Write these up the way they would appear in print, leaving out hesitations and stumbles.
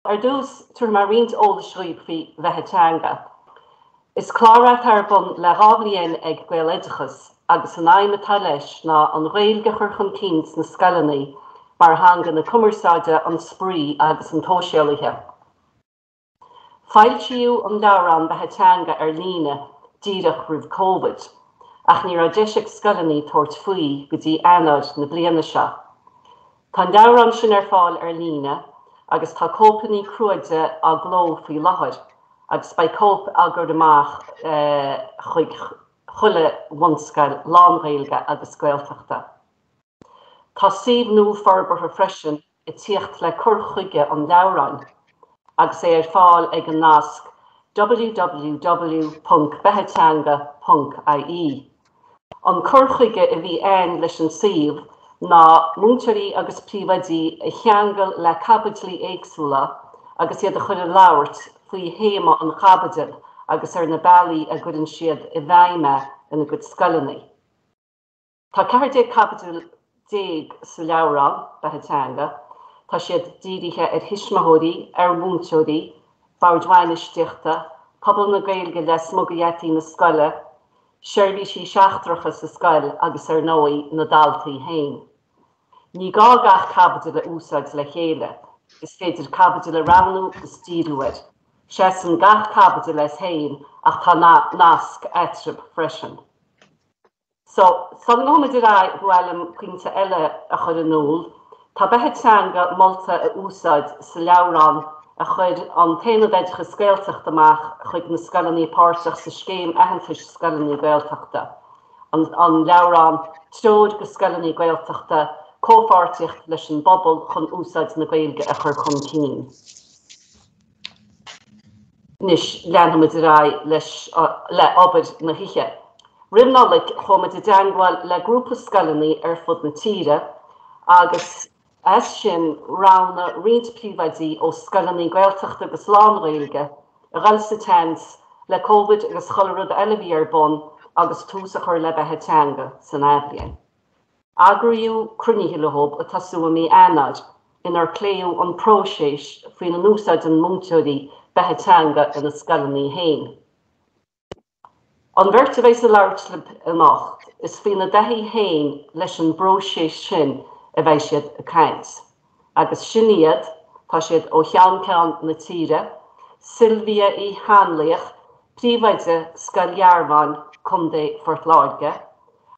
Ar dtús, tabharfaidh mé roinnt eolais dhaoibh faoi Bheatha Teanga. Is clár é atá ar bun le 2 bhliain ag Gaeloideachas agus an aidhm atá leis ná an Ghaeilge a chur chun cinn sna scoileanna mar theanga na cumarsáide, an spraoi agus an tsóisialaithe. Foilsíodh an leabhrán Beatha Teanga ar líne díreach roimh Covid, ach ní raibh deis ag scoileanna tabhairt faoi go dtí Eanáir na bliana seo. Tá an leabhrán sin ar fáil ar líne agus tá cóipeanna crua de á gcló faoi láthair agus beidh cóip á gcur amach chuig chuile bhunscoil lán-Ghaeilge agus Gaeltachta. Tá suíomh nua forbartha freisin ag tíocht le cur chuige an leabhráin, agus é ar fáil ag an nasc www.beathateanga.ie. An cur chuige a bhí ann leis an suíomh ná múinteoirí agus príomhoidí a cheangal le caibidlí éagsúla agus iad a chur ag labhairt faoi théama an chaibidil agus ar na bealaí a gcuireann siad i bhfeidhm é ina gcuid scoileanna. Tá 14 caibidil sa leabhrán, Beatha Teanga. Tá siad dírithe ar thuismitheoirí, ar mhúinteoirí, boird bhainistíochta, pobal na Gaeilge lasmuigh de gheataí na scoile, seirbhísí seachtracha sa scoil agus ar ndóigh na daltaí féin. Ní gá gach caibidil a úsáid le chéile, is féidir caibidil a roghnú agus díriú air. Seasann gach caibidil as féin ach tá nasc eatarthu freisin. So, sula ngabhaimid ar aghaidh, ba mhaith liom pointe eile a chur in iúl. Tá Beatha Teanga molta a úsáid sa leabhrán a chuir an tAonad Oideachais Gaeltachta amach chuig na scoileanna páirteach sa Scéim Aitheantais Scoileanna Gaeltachta, an leabhrán Treoir do Scoileanna Gaeltachta, Comhpháirtíocht leis an bPobal chun Úsáid na Gaeilge a chur chun cinn. Anois leanfaimid ar aghaidh leis le obair na hoíche. Roimh Nollaig chuaigh muid i dteangmháil le grúpa scoileanna ar fud na tíre agus as sin roghnaigh roinnt príomhoidí ó scoileanna Gaeltachta agus lán-Ghaeilge a dhul sa tseans le Covid agus chuile rud eile a bhí ar bun agus tús a chur le Beatha Teanga san athbhliain. Eagraíodh cruinnithe leo ag tosú i mí Eanáir inar pléadh an próiseas faoina n-úsáideann múinteoirí Beatha Teanga ina scoileanna féin. An bheirt a bheas ag labhairt libh anocht, is faoina dtaithí féin leis an bpróiseas sin a bheidh siad ag caint. Agus sin iad, tá siad ó cheann ceann na tíre, Sylvia Uí Hanlaoich, Príomhoide Scoil Ghearbháin, Co. Phort Láirge,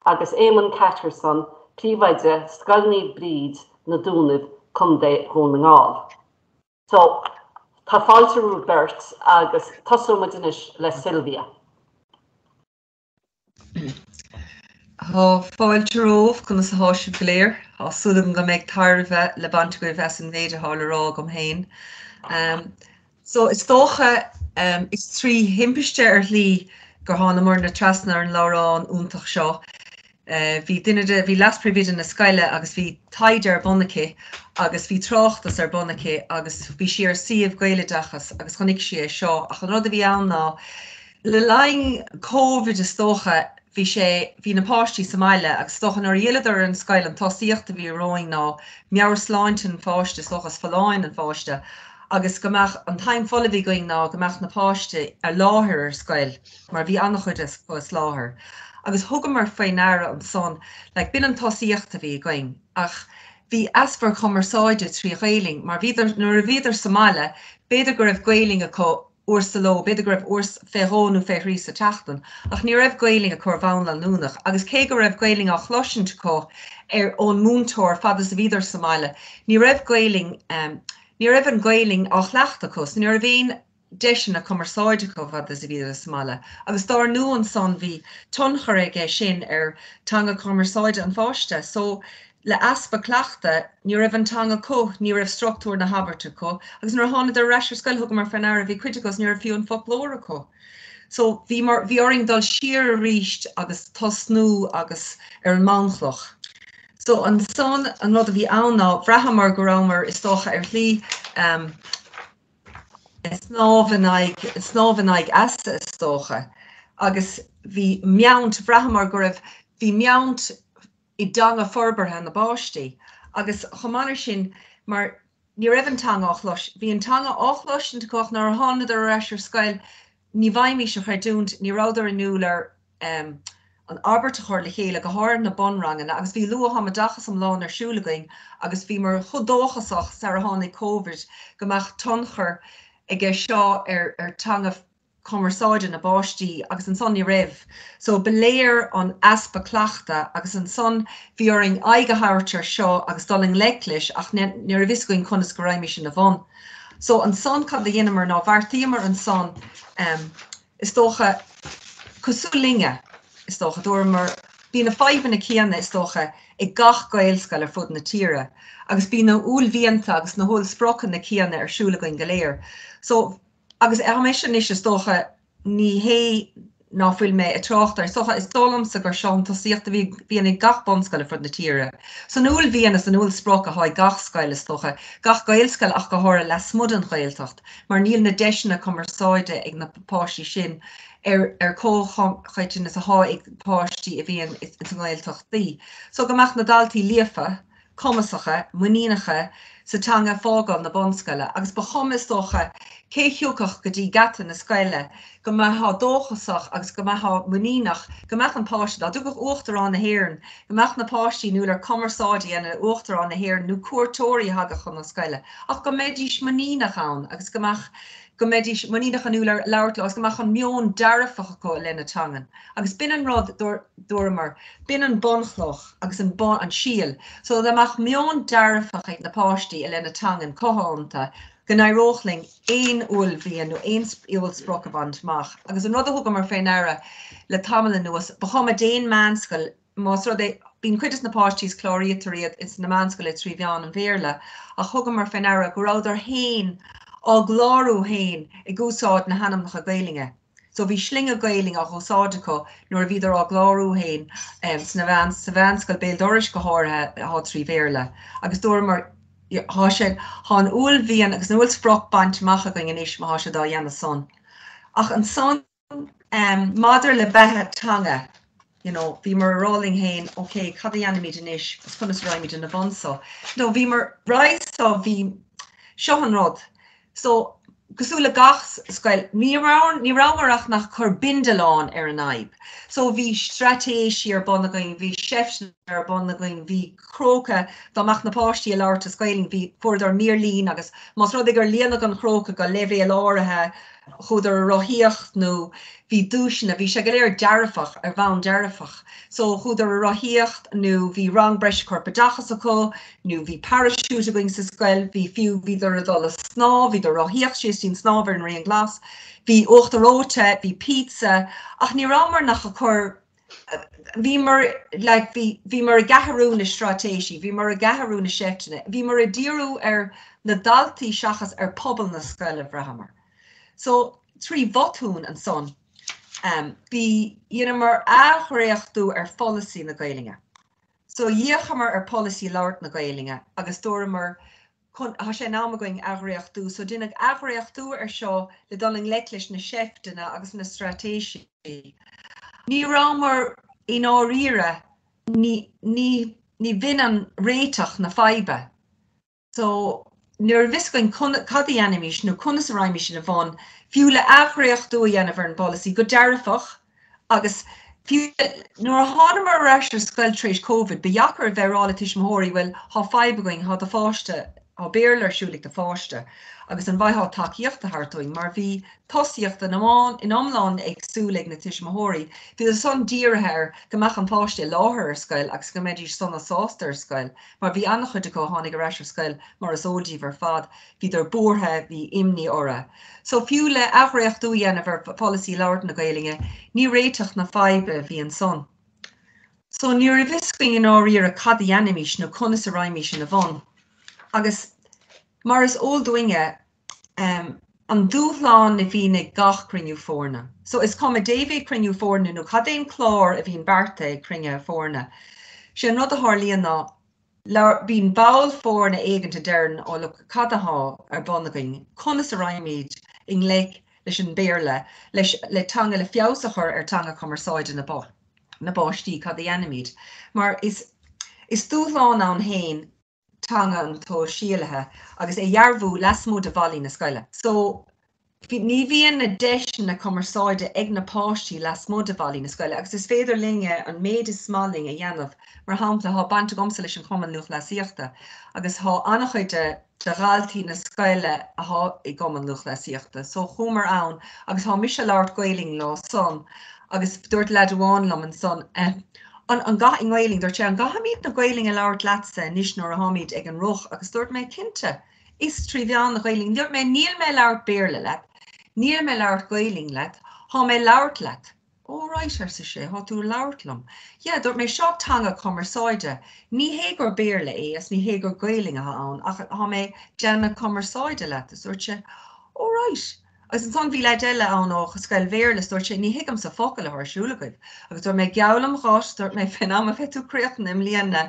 agus Éamonn Catterson, Príomhoide Scoil Naomh Bríd, Na Dúnaibh, Co. Dhún na nGall. So, tá fáilte romhaibh beirt agus tosóidh muid anois le Sylvia. Tá fáilte romhaibh, conas atá sibh go léir? Tá súil agam go mbeidh tairbhe le baint agaibh as an méid atá le rá agam féin. So is dócha, is trí thimpiste ar shlí gur thángamarna trasna ar an leabhrán iontach seo. Bhí duine de, bhí leas-phríomhoide na scoile agus bhí taighde ar bun aici agus bhí tráchtas ar bun aici agus bhí sí ar suíomh Gaeloideachas agus chonaic sí é seo ach an rud a bhí ann ná le linn Covid is dócha bhí sé, bhí na páistí sa mbaile agus is dócha nuair a d'fhilleadar ar an scoil an tosaíocht a bhí romhainn ná meabhairshláinte an pháiste is dócha is folláine an pháiste agus go mbeadh, an t-am folamh a bhí againn ná go mbeadh na páistí i láthair ar scoil mar bhí an-chuid acu as láthair agus thugamar faoi ndeara ansan like b'in an tosaíocht a bhí againn ach bhí easpa cumarsáide trí Ghaelainn mar bhíodar, nuair a bhíodar sa mbaile b'fhéidir go raibh Gaelainn acu uair sa ló, b'fhéidir go raibh uair fé dhó nó fé thrí sa tseachtain, ach ní raibh Gaelainn acu ar bhonn leanúnach, agus cé go raibh Gaelainn á chloisint acu ar ón múinteoir fad is a bhíodar sa mbaile, ní raibh Gaelainn, ní raibh an Ghaelainn á chleachtadh acu, so ní raibh aon deiseanna cumarsáide acu fad is a bhíodar sa mbaile. Agus dár ndú ansan bhí tionchar aige sin ar teanga cumarsáide an pháiste. So Le easpa cleachtaidh, ní raibh an teanga acu, ní raibh struchtúr na habairte acu, agus nuair a thánadar ar ais ar scoil thugamar fé ndeara bhí cuid acu is ní raibh fiú an foclóir acu. So bhí mar, bhí orainn dul siar arís agus tosnú agus ar an mbunchloch. So ansan an rud a bhí ann ná bhraitheamar go rabhamar is dócha ar shlí ehm ag snámh in aghaidh, ag snámh in aghaidh easa is dócha agus bhí meannt, bhraitheamar go raibh, bhí meannt i dteanga forbartha na bpáistí agus chomh maith leis sin mar Ní raibh an teanga á chlois. Bhí an teanga á chloisint acu ach nuair a thánadar ar ais ar scoil, ní bhfaighimís a chreidiúint, ní rabhadar inniúil ar an abairt a chur le chéile, go háirithe na bunranganna, agus bhí luath-thumoideachas iomlán ar siúl againn agus bhíomar chomh dóchasach sar a tháinig Covid go mbeadh tionchar aige seo ar teanga cumarsáide na bpáistí agus ansan ní raibh. So ba léir an easpa cleachta agus ansan bhí orainn aghaidh a thabhairt ar seo agus dul i ngleic leis ach ní raibh fhios againn conas go raghaimís ina bhun. So ansan cad a dheineamar ná bheartaíomar ansan em is dócha cosúil linne is dócha dúramar bhí na fadhbanna céanna is dócha ag gach Gaelscoil ar fud na tíre agus bhí na huaillmhianta agus na huaillspriocanna céanna ar siúl againn go léir. So Agus tá mise anois, is dócha, ní hé ná fuil mé ag trácht air, is dócha, is dóigh liomsa gur seo an tosaíocht a bhíonn ag gach bunscoil ar fud na tíre. So an uaillmhian is an uaillsprioc athá ag gach scoil, is dócha, gach Gaelscoil ach go háirithe lasmuigh den Ghaeltacht, mar níl na deiseanna cumarsáide ag na páistí sin ar ar comhchoiteann is athá ag páistí a bhíonn ins an nGaeltachtaí. So go mbeadh na daltaí líofa, cumasacha, muiníneacha sa teanga ag fágáil na bunscoile agus ba chuma is dócha cé thiocfadh go dtí geata na scoile go mbeifeá dóchasach agus go mbeifeá muiníneach go mbeadh an páiste, dá dtiocfadh Uachtarán na hÉireann, go mbeadh na páistí inniúil ar cumarsáid a dhéanamh le Uachtarán na hÉireann nó cuairteoirí a thagadh chun na scoile ach go mbeidís muiníneach ann agus go mbeadh go mbeidís muiníneach inniúil ar labhairt leo agus go mbeadh an meon dearfach acu i leith na teangan. Agus b'in an rud, dúramar, b'in an bunchloch agus an bun, an síol. So dá mbeadh meon dearfach ag na páistí i leith na teangan, cothánta, go n-éireodh linn aon uaillmhian nó aon uaillsprioc a bhaint amach. Agus an rud a thugamar fé ndeara le tamall anuas, ba chuma dén meánscoil, más rud é, bíonn cuid des na páistí is cláraítear iad ins na meánscoileanna trí mheán an Bhéarla, ach thugamar fé ndeara go rabhadar féin á gclárú féin ag úsáid na hainmneacha Gaelainne. So bhí sloinne Gaelainne á úsáid acu nuair a bhíodar á gclárú féin sna mheán, sa mheánscoil béal dorais go háirithe athá trí Bhéarla. Agus dúramar, thá sé, thá an uaillmhian agus an uaillsprioc bainte amach againn anois má thá siad á dhéanamh san. Ach ansan maidir le beatha teanga, you know, bhíomar ag rá linn féin, ok, cad a dhéanfaimid anois agus conas a raghaimid ina bhun so. No, bhíomar, roimhe so bhí, seo an rud, So, cosúil le gach scoil, ní raibh, ní rabhamar ach nach cur bindealán ar an fhadhb. So, bhí straitéisí ar bun againn, bhí seifteanna ar bun againn, bhí cróca, dá mbeadh na páistí ag labhairt as Gaelainn, bhí, fuaireadar mirlín agus más rud é gur líonadh an chróca go leibhéal áirithe, chuadar a rothaíocht nó bhí duaiseanna, bhí sé go léir dearfach, ar bhonn dearfach. So chuadar a rothaíocht nó bhí rang breise corpoideachas acu nó bhí parachute againn sa scoil, bhí fiú, bhíodar ag dul a snámh, bhíodar ag rothaíocht síos dtí'n snámh ar an Rian Glas, bhí uachtar reoite, bhí pizza, ach ní rabhamar nach ag cur, bhíomar like bhí, bhíomar ag athrú na straitéisí, bhíomar ag athrú na seifteanna, bhíomar ag díriú ar na daltaí seachas ar pobal na scoile, bhraitheamar. So trí bhotún ansan, bhí, dheineamar athdhréachtú ar pholasaí na Gaelainne. So d'fhéachamar ar pholasaí labhairt na Gaelainne agus dúramar, chun, tá sé in am againn athdhréachtú. So deineadh athdhréachtú ar seo le dul i ngleic leis na seifteanna agus na straitéisí. Ní rabhamar i ndáiríre, ní, ní, ní bh'in an réiteach na faidhbe. So, ní raibh fhios againn cad a dhéanfaimis nó conas a raghaimís ina bhun, fiú le athdhréachtú a dhéanamh ar an bpolasaí go dearfach agus fiú nuair a thánamar ar ais ar scoil tar éis Covid, ba dheacair a bheith ag rá le tuismitheoirí, bhuel, thá fadhb againn, thá do pháiste, thá Béarla ar siúl ag do pháiste agus an bhfaightheá tacaíocht a thabhairt dúinn mar bhí tosaíocht in iomlán éagsúil ag na tuismitheoirí. Bhíodar san dírithe ar go mbeadh an páiste i láthair ar scoil agus go mbeidís sona sásta ar scoil. mar bhí an-chuid acu a tháinig ar ais ar scoil, mar is eol díbh ar fad, bhíodar buartha, bhí imní orthu. So fiú le athdhréachtú a dhéanamh ar pholasaí labhairt na Gaelainne, ní réiteach na faidhbe a bhí ansan. So ní raibh fhios againn i ndáiríre cad a dhéanfaimis nó conas a raghaimís ina bhun. Agus mar is eol dúinne, an dúshlán a bhíonn ag gach cruinniú foirne. So is cuma dé mhéad cruinniú foirne nó cad é an clár a bhíonn beartaithe ag cruinnithe foirne, sé an rud a tharlaíonn ná bíonn ball foirne éigint a deireann oh look cad athá ar bun againn, conas a raghaimid i ngleic leis an Béarla, leis le teanga le feabhas a chur ar teanga cumarsáide na na bpáistí, cad a dhéanfaimid? Mar is is dúshlán ann féin. teanga an tsóisialaithe agus é dhearbhú lasmuigh de bhallaí na scoile. So, ní bhíonn na deiseanna cumarsáide ag na páistí lasmuigh de bhallaí na scoile agus is féidir linne an méid is maith linn a dhéanamh. Mar shampla, thá baint agamsa leis an Chumann Lúthchleasaíochta agus thá an-chuid de de dhaltaí na scoile athá i gCumann Lúthchleasaíochta. So chuamar ann agus thá mise ag labhairt Gaelainn leo san agus dúirt leaid amháin liom ansan eh an an i nGaelainn, dúirt sé an gcaithfimid na Gaelainn a labhairt leatsa anois nuair atháimid ag an ruch agus dúirt mé cinnte, is trí mheán na Gaelainn. Dúirt mé níl mé ag labhairt Béarla leat, níl mé ag labhairt Gaelainn leat, thá mé ag labhairt leat. Ó right, arsa sé, thá tú ag labhairt liom. Yeah, dúirt mé, seo teanga cumarsáide. Ní hé gur Béarla é is ní hé gur Gaelainn athá ann ach thá mé déanamh cumarsáide leat. Is dúirt sé, Ó right. Agus ansan bhí leaid eile ann ó scoil Bhéarla is dúirt sé, ní thuigimse focal athá ar siúl agaibh. Agus dúirt mé, geallaim dhuit, dúirt mé, fén am a bheidh tú críochnaithe i mbliana,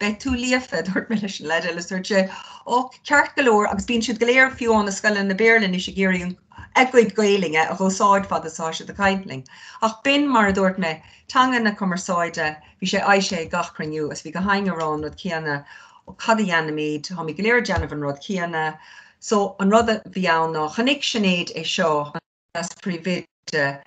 beidh tú líofa, dúirt mé leis an leaid eile is dúirt sé, Ó, ceart go leor, agus bíonn siad go léir fiú ó na scoileanna Béarla anois ag iarraidh an a gcuid Gaelainne a dh'úsáid fad is atá siad ag caint linn. Ach b'in mar a dúirt mé, teanga na cumarsáide, bhí sé aibhsithe ag gach cruinniú agus bhí gach éinne ag rá an rud céanna, ó cad a dhéanfaimid, táimid go léir ag déanamh an rud céanna. So an rud a bhí ann ná chonaic Sinéad é seo, an Leas-Phríomhoide,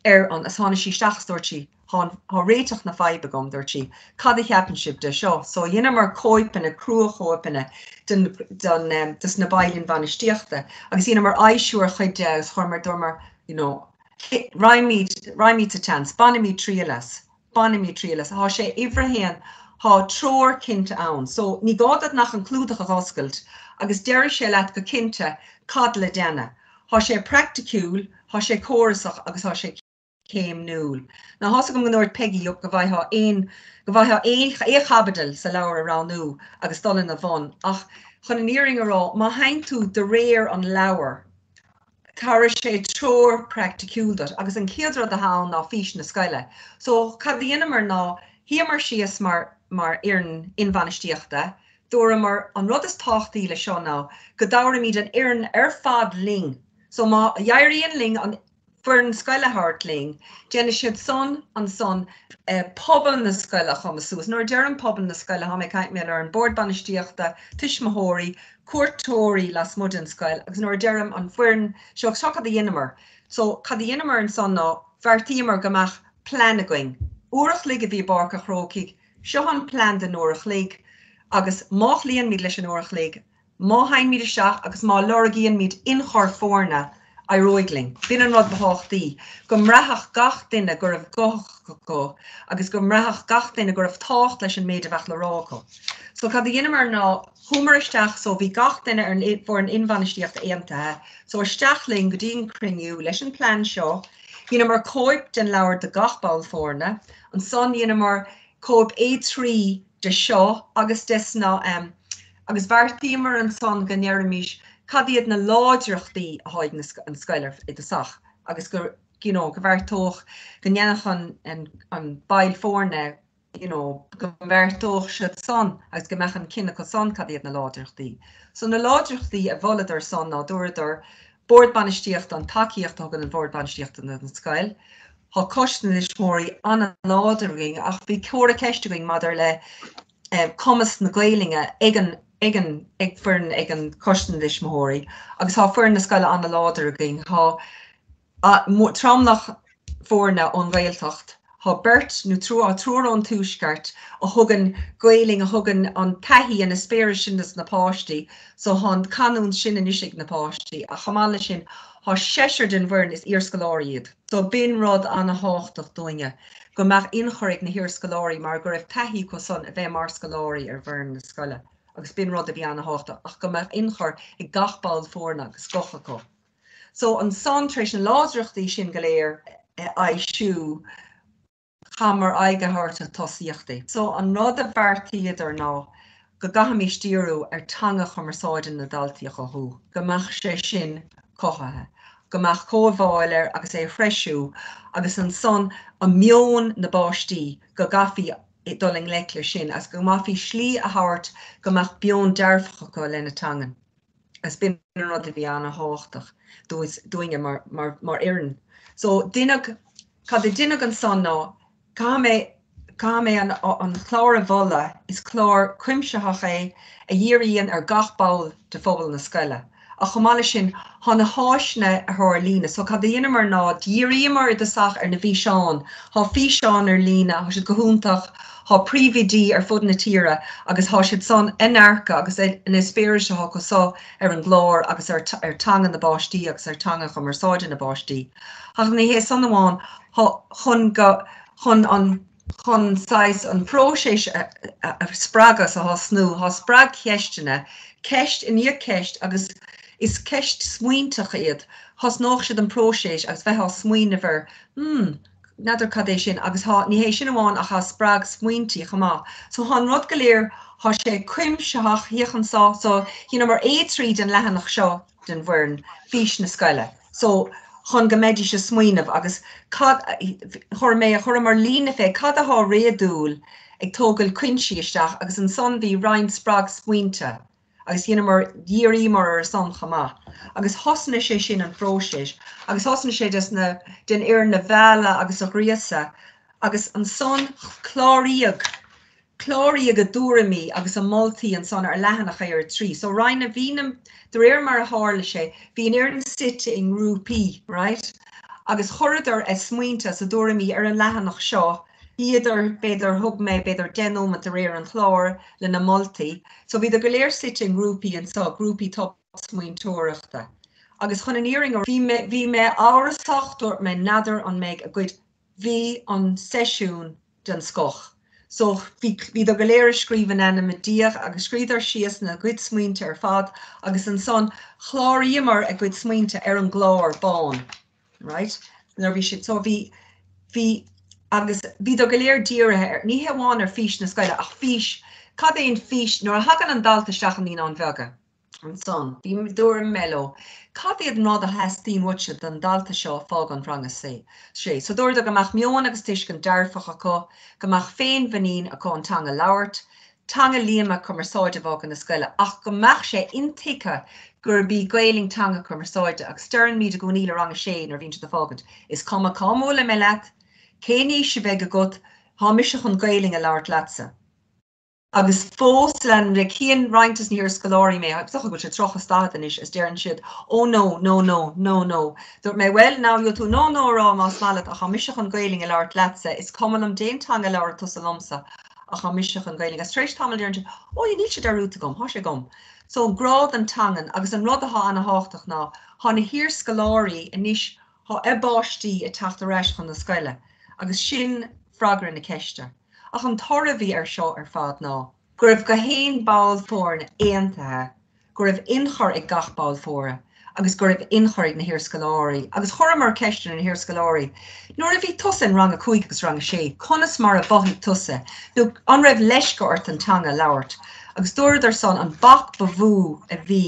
ar an, is tháinig sí isteach is dúirt sí, Tá, tá réiteach na faidhbe agam, dúirt sí, cad a cheapann sibh de seo? So dheineamar cóipeanna, crua-chóipeanna den, den, em, des na baill bhainistíochta agus dheineamar aibhsiú ar chuid de agus chuireamar, dúramar, you know, raghaimid, raghaimid sa tseans, bainimid triail as, bainimid triail as. Tá sé uimhir a haon, tá treoir cinnte ann. So ní gá duit ach an clúdach a dh'oscailt agus déarfaidh sé leat go cinnte cad le déanamh. Tá sé praiticiúil, tá sé córasach agus tá sé céimniúil. Now thá's agam go ndúirt Peigí go bhfaightheá aon, go bhfaightheá aon, aon chaibidil sa leabhar a roghnú agus dul ina bhun ach chun an fhírinne a rá, má théann tú de réir an leabhair, tabharfaidh sé treoir praiticiúil duit agus an chéad rud atá ann ná fís na scoile. So cad a dheineamar ná shuíomar síos mar, mar fhoireann inbhainistíochta, dúramar an rud is tábhachtaí le seo ná go dtabharfaimid an fhoireann ar fad linn. So má éiríonn linn an foireann scoile a thabhairt linn, déanfaidh siad san ansan pobal na scoile a chumadh suas. Nuair a deirim pobal na scoile, tá mé ag caint mé ar an bord bainistíochta, tuismitheoirí, cuairteoirí lasmuigh den scoil agus nuair a deirim an foireann, seo seo cad a dheineamar. So cad a dheineamar ansan ná bheartaíomar go mbeadh plean againn. Uair a chloig a bhí i bPáirc a' Chrócaigh, seo an plean don uair a chloig agus má chloíonnmid leis an uair a chloig, Má théimid isteach agus má lorgaíonmid ionchur foirne, éireoidh linn. B'in an rud ba thábhachtaí, go mbraithfeadh gach duine go raibh guth acu agus go mbraithfeadh gach duine go raibh tábhacht leis an méid a bheadh le rá acu. So cad a dheineamar ná chuamar isteach so bhí gach duine ar an bhfoireann inbhainistíochta aontaithe, so isteach linn go dtí an cruinniú leis an plean seo, dheineamar cóip den leabhar do gach ball foirne, ansan dheineamar cóip A3 de seo agus des na agus bheartaíomar ansan go ndéarfaimis cad iad na láidreachtaí atá ag an scoil i dtosach agus go you know go bheartódh go ndéanfadh an an an baill foirne you know go mbeartódh siad san agus go mbeadh an cinneadh acu san cad iad na láidreachtaí. So na láidreachtaí a mholadar san ná dúradar Bord Bainistíochta an tacaíocht a thugann an Bord Bainistíochta don scoil. Tá Coiste na dTuismitheoirí an-láidir againn ach bhí comhartha ceiste againn maidir le cumas na Gaelainne ag an ag an ag foireann ag an Coiste na dTuismitheoirí agus tá foireann na scoile an-láidir againn. Tá tromlach foirne ón nGaeltacht, tá beirt nó triúr ón Tuaisceart a thugann Gaelainn, a thugann an taithí, an eispéireas sin dos na páistí, so tá an canúint sin anois ag na páistí ach chomh maith leis sin tá seisear den bhfoireann is iarscoláirí iad. So b'in rud an-thábhachtach dúinne, go mbeadh ionchur ag na hiarscoláirí mar go raibh taithí acu san a bheith mar scoláirí ar bhfoireann na scoile agus b'in rud a bhí an-thábhachtach ach go mbeadh ionchur ag gach ball foirne agus guth acu. So ansan tar éis na láidreachtaí sin go léir a aibhsiú, chaitheamar aghaidh a thabhairt ar tosaíochtaí. So an rud a bheartaíodar ná go gcaithfimis díriú ar teanga chumarsáide na ndaltaí a chothú, go mbeadh sé sin cothaithe, go mbeadh cóimheáil air agus é a threisiú agus ansan an meon na bpáistí go gcaithfí dul i ngleic leis sin agus go gcaithfí slí a thabhairt go mbeadh meon dearfach acu lena teangain. Agus b'in an rud a bhí an-thábhachtach dúinne mar fhoireann. So deineadh, cad a deineadh ansan ná, caithfidh mé Caithfidh mé an clár a mholadh, is clár cuimsitheach é a dhíríonn ar gach ball de phobal na scoile. Ach chomh maith leis sin, thá na háiseanna atá ar líne. So cad a dheineamar ná dhíríomar i dtosach ar na bhfíseáin. Thá físeáin ar líne, thá siad go hiontach, thá príomhoidí ar fud na tíre agus thá siad san a ndearcadh agus a n-eispéiris athá acu so ar an gclár agus ar ar teanga na bpáistí agus ar teanga chumarsáide na bpáistí. Ach ní hé san amháin, thá chun go chun an chun saghas an próiseas a spreagadh is a thosnú, thá spreagcheisteanna, ceist i ndiaidh ceist agus is ceist smaointeach iad, thosnódh siad an próiseas agus bheith á smaoineamh ar hmm, n'fheadar cad é sin agus thá, ní hé sin amháin ach thá spreag smaointí chomh maith. So thá an rud go léir, thá sé cuimsitheach thíos anso, so dheineamar A3 den leathanach seo den bhfoireann, fís na scoile. So, chun go mbeidís ag smaoineamh agus cad, chuir mé, chuireamar líne fé cad athá réadúil ag tógail cuinsí isteach agus ansan bhí roinnt spreag smaointe agus dheineamar, dhíríomar ar san chomh maith agus thosnaigh sé sin an phróiseas agus thosnaigh sé des na, den fhoireann a mhealladh agus a ghríosadh agus ansan cláraíodh Cláraíodh a dtuairimí agus a moltaí ansan ar leathanach A3. So roinn na, bhí na, de réir mar a tharla sé, bhí an fhoireann suite i ngrúpaí, right? Agus chuireadar a smaointe is a dtuairimí ar an leathanach seo, bhíodar, b'fhéidir, thug mé b'fhéidir 10 nóiméad de réir an chláir le na moltaí. So bhíodar go léir suite i ngrúpaí anso, grúpaí tobsmaointeoireachta. Agus chun an fhírinne a rá, bhí mé, bhí mé amhrasach, dúirt mé, n'fheadar an mbeidh a gcuid, bhí an seisiún den scoth. So bhí, bhíodar go léir ag scríobh a n-ainm i diaidh agus scríobhadar síos na gcuid smaointe ar fad agus ansan chláraíomar a gcuid smaointe ar an gclár bán, right? Nuair bhí siad, so bhí, bhí, agus bhíodar go léir dírithe ar, ní hamháin ar fís na scoile ach fís, cad é an fís, nuair a thagann an dalta isteach i Naíonáin Bheaga, Ansan, bhí, dúirt mé leo, cad iad an rud a theastaíonn uaitse don dalta seo a fágann rang a sé? So dúradar go mbeadh meon agus tuiscint dearfach acu, go mbeadh féinmhuinín acu an teanga a labhairt, teanga líoma cumarsáide a bheadh ag na scoile ach go mbeadh sé intuigthe gurb í Gaelainn teanga cumarsáide agus deirimid i gcónaí le rang a sé nuair a bhíonn siad ag fágaint, is cuma cá mbuailfidh mé leat, cén aois a bheidh agat, thá mise chun Gaelainn a labhairt leatsa. Agus fós lean le cíonn roinnt des na hiarscoláirí mé, is dócha go bhfuil siad 30 is 40 anois, is deireann siad, oh no, no no, no no. Dúirt mé, well now gheobhaidh tú no no a rá más maith leat ach thá mise chun Gaelainn a labhairt leatsa, is cuma liom dén teanga a labhraíonn tusa liomsa ach thá mise chun Gaelainn. Agus tar éis tamaill deireann siad, oh yeah níl sé dearúdta agam, thá sé agam. So an grá don teangain agus an rud athá ana-thábhachtach ná thá na hiarscoláirí anois, thá a bpáistí ag teacht ar ais chun na scoile agus sin freagra na ceiste. Ach an toradh a bhí air seo ar fad ná. Go raibh gach aon ball foirne aontaithe go raibh ionchur ag gach ball foirne agus go raibh ionchur ag na hiarscoláirí. Agus chuireamar ceist ar na hiarscoláirí, nuair a bhí tusa in rang a 5 agus rang a 6, conas mar a mhothaigh tusa nó an raibh leisce ort an teanga a labhairt? Agus dúradar san an bac ba mhó a bhí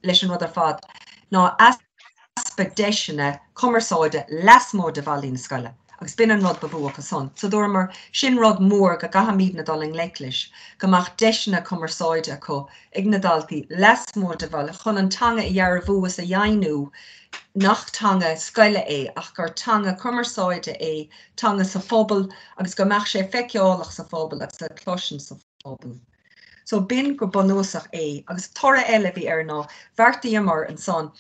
leis an rud ar fad ná easpa deiseanna cumarsáide lasmuigh de bhallaí na scoile agus b'in an rud ba mhó acu san. So dúramar, sin rud mór go gcaithfimidne dul i ngleic leis, go mbeadh deiseanna cumarsáide acu ag na daltaí lasmuigh de bhaile chun an teanga a dhearbhú is a dheimhniú nach teanga scoile é ach gur teanga cumarsáide é, teanga sa phobal agus go mbeadh sé feiceálach sa phobal agus le cloisint sa phobal. So b'in go bunúsach é. Agus toradh eile a bhí air ná, bheartaíomar ansan,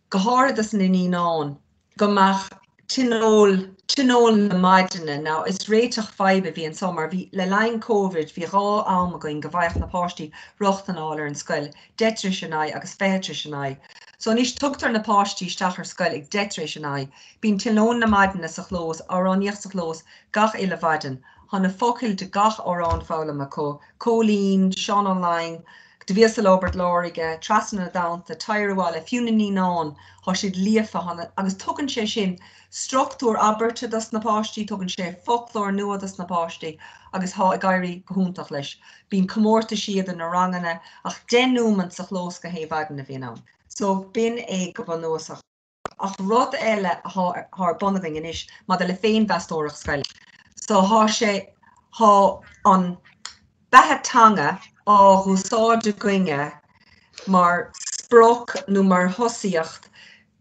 go háirithe dos na naíonáin, go mbeadh tionól, tionól na maidine. Now is réiteach fadhb a bhí anso mar bhí, le linn Covid, bhí 2 am againn go bhfaigheadh na páistí rochtain a fháil ar an scoil, deich tar éis a naoi agus fiche tar éis a naoi. So anois tugtar na páistí isteach ar scoil ag deich tar éis a naoi. Bíonn tionól na maidine sa chlós, amhránaíocht sa chlós gach uile mhaidin. Thá na focail de gach amhrán foghlamtha acu, Cóilín, Seán Ó Laing, Do bhíos-sa lá i bPort Láirge, Trasna na dTonnta, Teighear Abhaile, fiú na naíonáin, thá siad líofa, thá na, agus tugann sé sin struchtúr abairte dos na páistí, tugann sé foclóir nua dos na páistí agus thá ag éirí go hiontach leis. Bíonn comórtaisí idir na ranganna ach 10 nóimint sa chlós gach aon mhaidin a bhíonn ann. So b'in é go bunúsach. Ach rud eile athá ar bun againn anois maidir le féinmheastóireacht scoile. So thá sé, thá an beatha teanga á dh'úsáid againne mar sprioc nó mar thosaíocht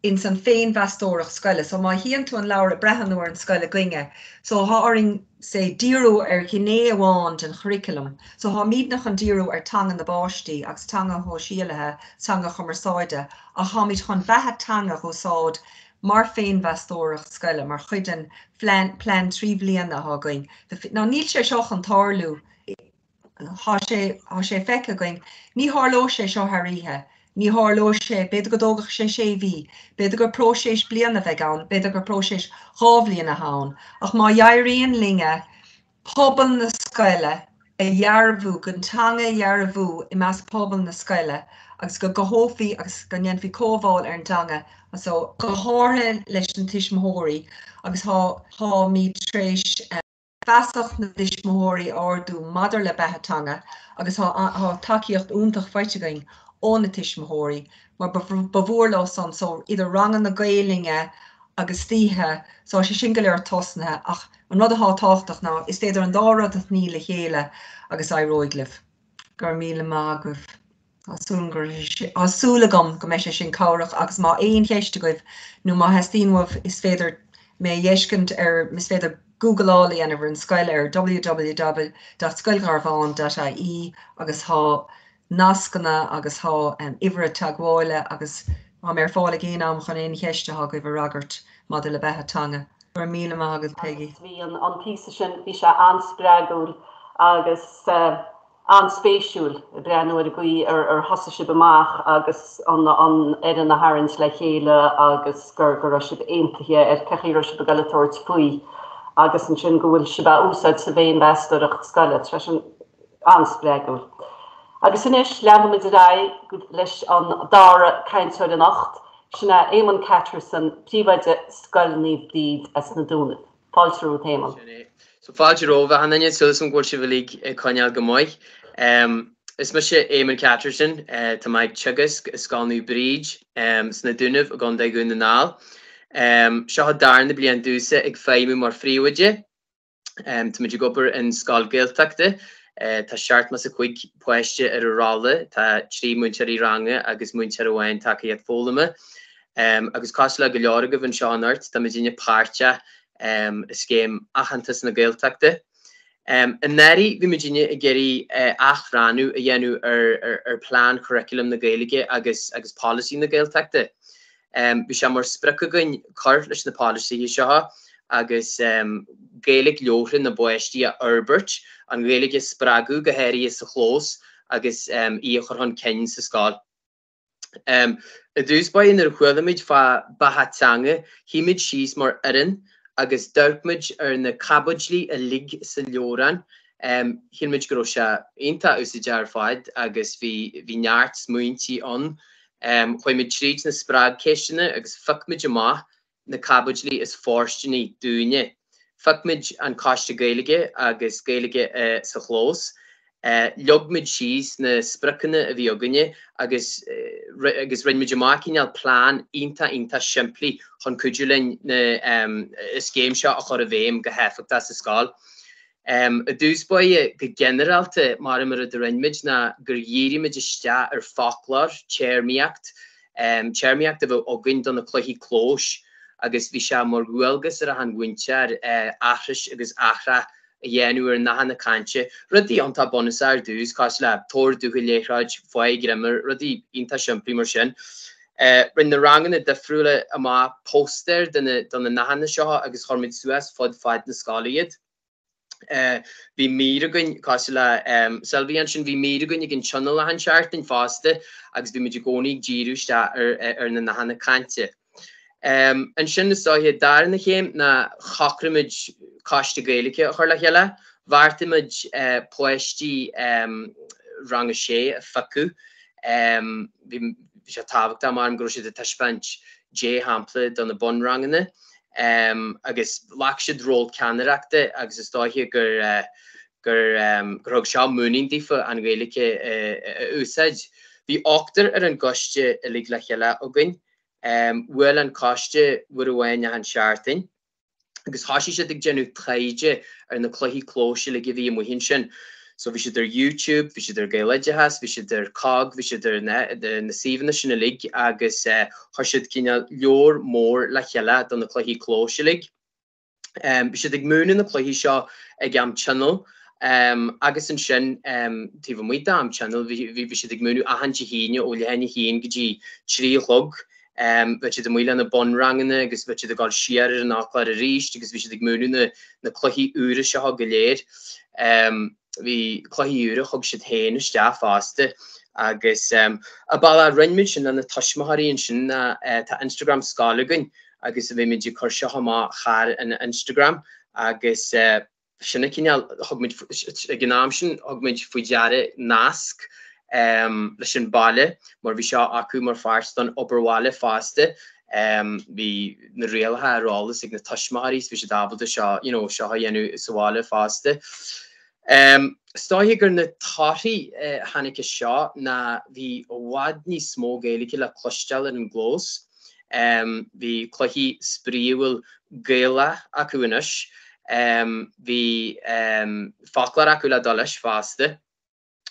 ins an féinmheastóireacht scoile. So má chíonn tú an leabhar ag breathnú ar an scoil againne, so thá orainn, say, díriú ar ghné amháin den churriculum. So tháimidne chun díriú ar teanga na bpáistí agus teanga shóisialaithe, teanga chumarsáide, ach tháimid chun beatha teanga a dh'úsáid mar féinmheastóireacht scoile, mar chuid den phlean, plean 3 bhliana athá againn. Now níl sé seo chun tarlú Thá sé, thá sé feicthe againn. Ní tharlóidh sé seo thar oíche. Ní tharlóidh sé, b'fhéidir go dtógfadh sé sé mhí, b'fhéidir gur próiseas bliana a bheidh ann, b'fhéidir gur próiseas 2 bhliain atá ann. Ach má éiríonn linne pobal na scoile a dhearbhú, an teanga a dhearbhú i measc pobal na scoile agus go gcothófaí agus go ndéanfaí comhbháil ar an dteanga, so go háirithe leis na tuismitheoirí agus thá, tháimid tar éis. feasacht na dtuismitheoirí a ardú maidir le beatha teanga agus tá tacaíocht iontach faighte againn ó na tuismitheoirí mar ba mhór leo san so idir ranganna Gaelainne agus istoíche so tá sé sin go léir tosnaithe ach an rud atá tábhachtach ná is féidir an dá rud a shní le chéile agus éireoidh libh. Go raibh míle maith agaibh. Tá súil agam go mbeidh sé sin cabhrach agus má aon cheist agaibh nó má theastaíonn uaibh is féidir mé a fheiscint ar, is féidir Googleáil a dhéanamh ar an scoil ar www.scoilgharbhán.ie agus tá nascanna agus tá uimhir teagmhála agus tá mé ar fáil ag aon am chun aon cheist atá agaibh a fhreagairt maidir le beatha teanga. Go raibh míle maith agat Peggy. Agus bhí an píosa sin, bhí sé an-spreagúil agus. an-spéisiúil ag breathnú ar an gcaoi ar thosaigh sibh amach agus an fhoireann a tharraingt le chéile agus go raibh sibh aontaithe ar cé chaoi a raibh sibh ag dul ag tabhairt faoi agus ansin go bhfuil sibh á úsáid sa bhféinmheastóireacht scoile. Tá sé sin an-spreagúil. Agus anois leanfaimid ar aghaidh leis an dara cainteoir anocht, sin é Éamonn Catterson, Príomhoide Scoil Naomh Bríd as na Dúnaibh. Fáilte romhat Éamonn. Sin é. So fáilte romhaibh achan duine, súil agam go bhfuil sibh uilig ag coinneáil go maith. Is mise Éamonn Catterson, tá mé ag teagasc i Scoil Naomh Bríd sna Dúnaibh i gContae Dhún na nGall. Seo an darna bliain domhsa ag feidhmiú mar phríomhoide. Táimid ag obair in scoil Gaeltachta. Tá 75 páiste ar an rolla, tá 3 múinteoirí ranga agus múinteoir amháin tacaíocht foghlama. Agus cosúil le go leor agaibh anseo anocht, tá muidinne páirteach i scéim Aitheantas na Gaeltachta. Anuraidh bhí muidinne ag iarraidh athbhreathnú a dhéanamh ar plean churaclam na Gaeilge agus agus polasaí na Gaeltachta. Bhí sé mar sprioc againn cur leis na polasaithe seo agus Gaeilge labhartha na bpáistí a fhorbairt, an Ghaeilge a spreagadh go háirithe sa chlós agus í a chur chun cinn sa scoil. I dtús báire nuair a chuala muid fá beatha teanga shuigh muid síos mar fhoireann agus d'amharc muid ar na caibidlí uilig sa leabhrán. Shíl muid go raibh sé iontach úsáideach ar fad agus bhí bhí neart smaointí ann. Chuaigh muid tríd na spreagcheisteanna agus phioc muid amach na caibidlí is fóirsteanaí dúinne. Phioc muid an Coiste Gaeilge agus Gaeilge sa chlós. Leag muid síos na spriocanna a bhí againne agus agus rinne muid amach cineál plean iontach iontach simplí chun cuidiú linn na scéim seo a chur i bhfeidhm go héifeachtach sa scoil. I dtús báire, go ginearálta, mar an rud a rinne muid ná gur dhírigh muid isteach ar foclóir, téarmaíocht, téarmaíocht a bheadh againn do na cluichí clóis agus bhí sé mar dhualgas ar achan mhúinteoir aithris agus athrá a dhéanamh ar nathanna cainte, rudaí iontach bunúsach ar dtús, cosúil le tabhair domh an liathróid, faigh greim air, rudaí iontach simplí mar sin. Rinne na ranganna difriúla amach póstaeir do na nathanna seo agus chuir muid suas fud fad na scoile iad. Bhí mír againn, cosúil le Sylvia ansin, bhí mír againn ag an tionól achan seachtain fosta agus bhí muid i gcónaí ag díriú isteach ar na nathanna cainte. Ansin is dóiche, darna chéim ná shocraigh muid coiste Gaeilge a chur le chéile. Bheartaigh muid páistí rang a sé a phiocadh. Bhí sé tábhachtach, measaim, go raibh siad ag taispeáint dea-shampla do na bunranganna. Agus ghlac siad ról ceannaireachta agus is dóiche gur gur gur thug seo muinín daofa an Ghaeilge a úsáid. Bhí ochtar ar an gcoiste uilig le chéile againn. Bhuail an coiste uair amháin achan seachtain agus thosaigh siad ag déanamh taighde ar na cluichí clóis uilig a bhí amuigh ansin. So bhí siad ar YouTube, bhí siad ar Gaeloideachas, bhí siad ar COGG, bhí siad ar na na suíomhanna sin uilig agus chuir siad cineál leabhar mór le chéile do na cluichí clóis uilig. Bhí siad ag múineadh na cluichí seo ag am tionóil agus ansin taobh amuigh d'am tionóil bhí siad ag múineadh achan Dé hAoine ó leath i ndiaidh a haon go dtí 3 a chlog. Bheadh siad amuigh le na bunranganna agus bheadh siad ag dul siar ar an amhchlár arís agus bhí siad ag múineadh na na cluichí úra seo go léir. Bhí cluichí úra a thug siad féin isteach fosta agus an bealach a roinn muid sin le na tuismitheoirí ansin ná tá Instagram scoile againn agus bhí muid ag cur seo amach thar an Instagram agus sin an cineál, thug muid, ag an am sin, thug muid faoi deara nasc leis an baile mar bhí seo acu mar pháirt don obair bhaile fosta. Bhí na rialacha ar eolas ag na tuismitheoirí so bhí siad ábalta seo, you know, seo a dhéanamh sa bhaile fosta. Is dóiche gur na torthaí a tháinig as seo ná bhí i bhfad níos mó Gaeilge le cloisteáil ar an gclós. Bhí cluichí spraíúil Gaelach acu anois. Bhí foclóir acu le dul leis fosta.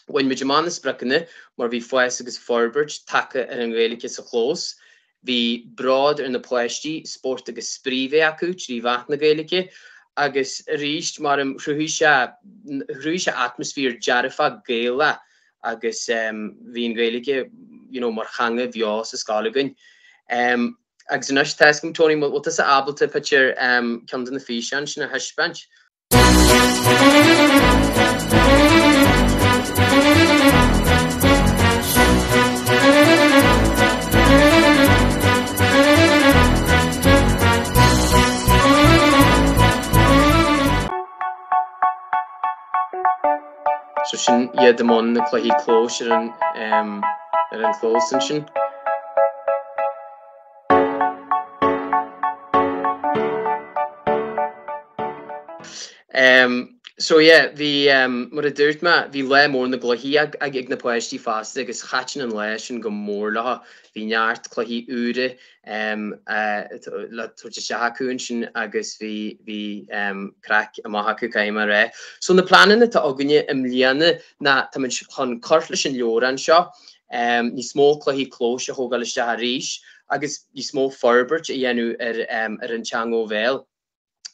Bhain muid amach na spriocanna mar bhí fás agus forbairt tagtha ar an Ghaeilge sa chlós. Bhí bród ar na páistí spórt agus spraoi bheith acu trí mheán na Gaeilge agus arís mar chruthaigh sé chruthaigh sé atmaisféar dearfach Gaelach agus bhí an Ghaeilge you know mar theanga bheo sa scoil againn. Agus anois tá a fhios agam Tony, bhfuil tusa ábalta pictiúr ceann de na físeáin sin a thaispeáint? So sin iad i mbun na cluichí clóis ar an ar an chlós ansin. So yeah, bhí, mar a dúirt mé, bhí lá mór na gcluichí ag ag na páistí fosta agus thaitin an lá sin go mór leo. Bhí neart cluichí úra le tabhairt isteach acu ansin agus bhí bhí craic amach acu, caithfidh mé a rá. So na pleananna atá againne i mbliana ná táimid chun cur leis an leabhrán seo. níos mó cluichí clóis a thógáil isteach arís agus níos mó forbairt a dhéanamh ar ar an teanga ó bhéal.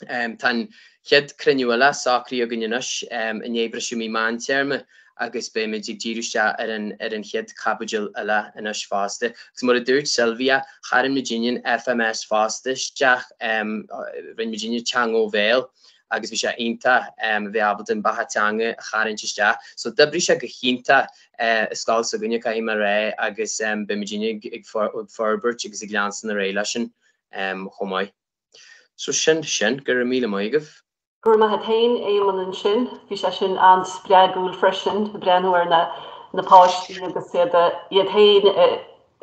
Tá an chéad cruinniú eile socraithe againn anois i ndiaidh briseadh mí meántéarma agus beimid ag díriú isteach ar an ar an chéad chaibidil eile anois fosta. Agus mar a dúirt Sylvia, tharraing muidinne an FMS fosta isteach, rinne muidinne teanga ó bhéal agus bhí sé iontach a bheith ábalta an beatha teanga a tharraingt isteach. So d'oibrigh sé go hiontach i scoil s'againne, caithfidh mé a rá, agus beidh muidinne ag forbairt agus ag leanstan ar aghaidh leis sin chomh maith. So sin sin, go raibh míle maith agaibh. Go raibh maith a't fhéin, Éamonn, ansin. Bhí sé sin an-spreagúil freisin, ag breathnú ar na na páistí agus iad iad féin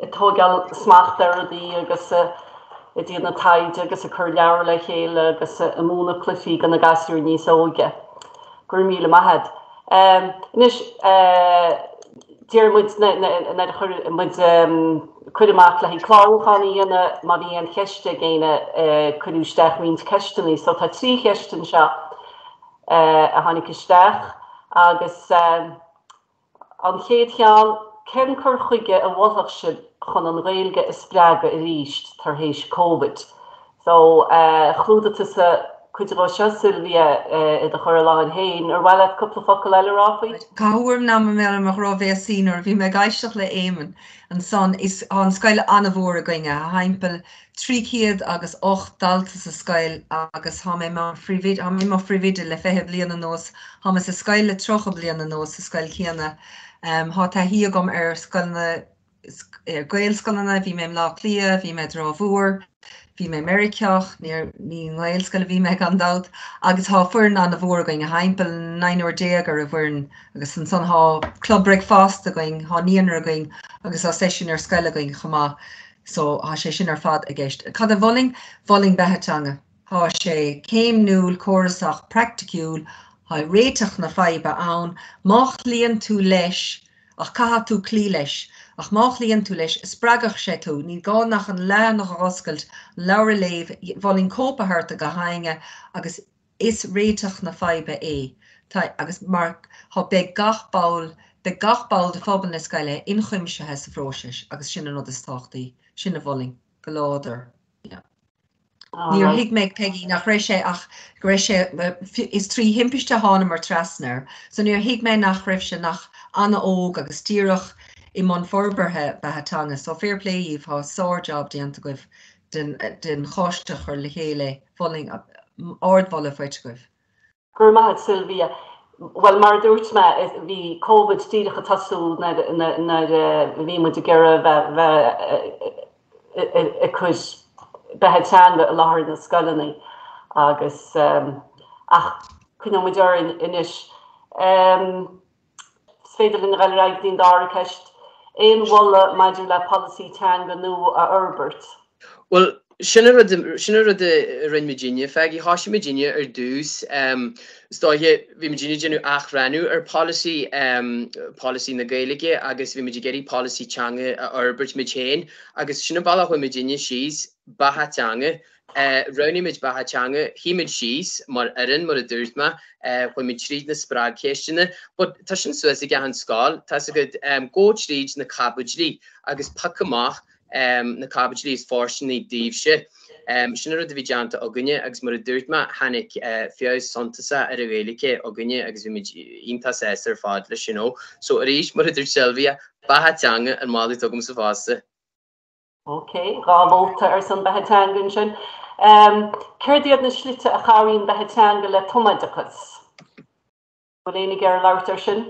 ag tóigeáil smacht ar rudaí agus ag déanamh taighde agus ag cur leabhar le chéile agus ag múineadh cluichí do na gasúir níos óige. Go raibh míle maith a't. Anois, d'iarr muid nuair a chuir muid cuireadh amach le haghaidh clárúchán a dhéanamh má bhí aon cheist ag éinne cuireadh isteach roinnt ceisteanna. So tá 3 cheist anseo a tháinig isteach agus An chéad cheann, cén cur chuige a mholfadh sibh chun an Ghaeilge a spreagadh arís tar éis Covid? So, chlúdaigh tusa cuid dhó seo, Sylvia, i do chur i láthair féin. Ar mhaith leat cúpla focal eile a rá faoi? Caithfidh uaim ná mo mhéala mo dhrochbhéasaí nuair a bhí mé ag éisteacht le Éamonn ansan. Is tá an scoil an-mhór againne, tá thimpeall 308 dalta sa scoil agus thá mé mar phríomhoide, thá mé i mo phríomhoide le 20 bliain anuas, thá mé sa scoil le 30 bliain anuas, sa scoil chéanna. Thá taithí agam ar scoileanna, ar Gaelscoileanna, bhí mé i mBleá Cliath, bhí mé i dTrá Mhór, bhí mé i Meiriceá, níor, ní i nGaelscoil a bhí mé gan dabht, agus thá foireann an-mhór againn, thá thimpeall naonúr déag ar an bhfoireann agus ansan thá club bricfeasta againn, thá naíonra againn agus thá seisiún ar scoil againn chomh maith. So, thá sé sin ar fad i gceist. Cad a mholfainn? Mholfainn beatha teanga. Thá sé céimniúil, córasach, praiticiúil, thá réiteach na faidhbe ann. Má chloíonn tú leis, ach caithfidh tú cloí leis, ach má chloíonn tú leis, spreagfadh sé tú. Ní gá nach an leathanach a dh'oscailt, an leabhar a léamh, mholfainn cóip a thabhairt do gach éinne agus is réiteach na faidhbe é. Tá, agus mar tá beidh gach ball, beidh gach ball de phobal na scoile ionchuimsithe sa phróiseas agus sin an rud is tábhachtaí. Sin a mholfainn, go láidir. Yeah. Níor thuig mé, Peggy, nach raibh sé ach go raibh sé, is trí thimpiste a thánamar trasna air, so níor thuig mé nach raibh sé nach an-óg agus díreach i mbun forbartha beatha teanga. So fair play dhaoibh, tá sár-job déanta agaibh den den choiste a chur le chéile, mholfainn, ardmholadh faighte agaibh. Go raibh maith agat Sylvia. Bhuel, mar a dúirt mé, bhí Covid díreach ag tosú nuair a bhí muid ag iarraidh bheith ag cur beatha teanga i láthair na scoileanna agus ach coinneoidh muid orainn anois. Is féidir linn a dhul ar aghaidh go dtí an dara ceist. Aon mholadh maidir le polasaí teanga nua a fhorbairt? Bhuel, sin an rud, sin an rud a rinne muidinne, Pheigí. Thoisigh muidinne ar dtús, is dóiche, bhí muidinne ag déanamh athbhreithniú ar pholasaí, polasaí na Gaeilge agus bhí muid ag iarraidh polasaí teanga a fhorbairt muid féin agus sin an bealach a chuaigh muidinne síos, beatha teanga. Roghnaigh muid beatha teanga, shuigh muid síos mar fhoireann, mar a dúirt mé, chuaigh muid tríd na spreagcheisteanna, but tá sin suas ag achan scoil, tá's agat, gabh tríd na caibidlí agus pioc amach na caibidlí is fóirsteanaí daoibhse. Sin an rud a bhí déanta againne agus mar a dúirt mé, tháinig feabhas suntasach ar an Ghaeilge againne agus bhí muid iontach sásta ar fad leis, you know. So arís, mar a dúirt Sylvia, beatha teanga an moladh atá agamsa fosta. Ok, 2 vóta ar son beatha teanga ansin. Céard iad na slite a chabhraíonn beatha teanga le tumoideachas? Bhfuil éinne ag iarraidh labhairt air sin?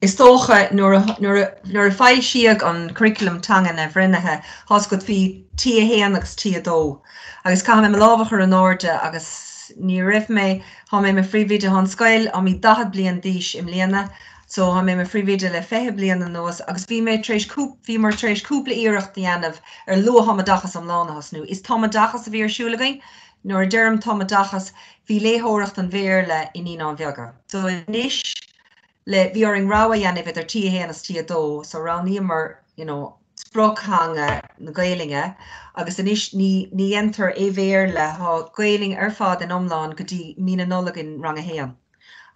Is dócha nuair a nuair a foilsíodh an curriculum teanga athbhreithnithe, tá's agat bhí T1 agus T2 agus caithfidh mé mo lámh a chur in airde agus ní raibh mé, tá mé i mo phríomhoide, tá an scoil, tá mé 40 bliain d'aois i mbliana So tá mé i mo phríomhoide le 20 bliain anuas agus bhí mé tar éis bhíomar tar éis cúpla iarracht a dhéanamh ar luath-thumoideachas iomlán a thosnú. Is tumoideachas a bhí ar siúl againn. Nuair a deirim tumoideachas, bhí léitheoireacht an Bhéarla i Naíonáin Bheaga. So anois le, bhí orainn rogha a dhéanamh idir T1 is T2, so roghnaíomar, you know, sprioctheanga na Gaelainne agus anois ní, ní dhéantar aon Bhéarla, tá Gaelainn ar fad in iomlán go dtí mí na Nollag in Rang 1.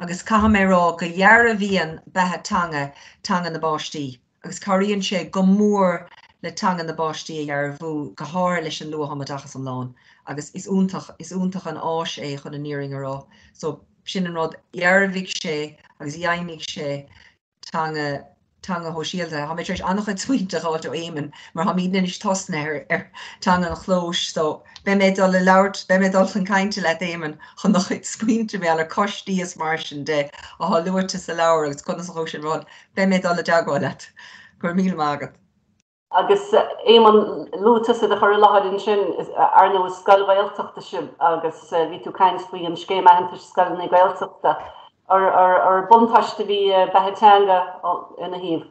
Agus caithfidh mé a rá go dhearbhaíonn beatha teanga teanga na bpáistí agus cabhraíonn sé go mór le teanga na bpáistí a dhearbhú, go háirithe leis an luath-thumoideachas iomlán. Agus is iontach, is iontach an áis é chun an fhírinne a rá. So, sin an rud, dhearbhaigh sé agus dheimhnigh sé teanga, teanga shóisialta. Tá mé tar éis an-chuid smaointe a dh'fháilt ó Éamonn mar táimidne anois tosnaithe ar, ar teanga an chlóis so beidh mé ag dul a labhairt, beidh mé ag dul chun cainte leat Éamonn chun do chuid smaointe mar gheall ar coistí is mar sin de atá luaite sa leabhar agus conas a chuaigh sin run, beidh mé ag dul i dteagmháil leat. Go raibh míle maith agat. Agus Éamonn, luaigh tusa i do chur i láthair ansin, ar ndóigh is scoil Ghaeltachta sibh agus bhí tú ag caint faoi an Scéim Aitheantais Scoileanna Gaeltachta. Ar buntáiste a bhí i beatha teanga ina thaobh?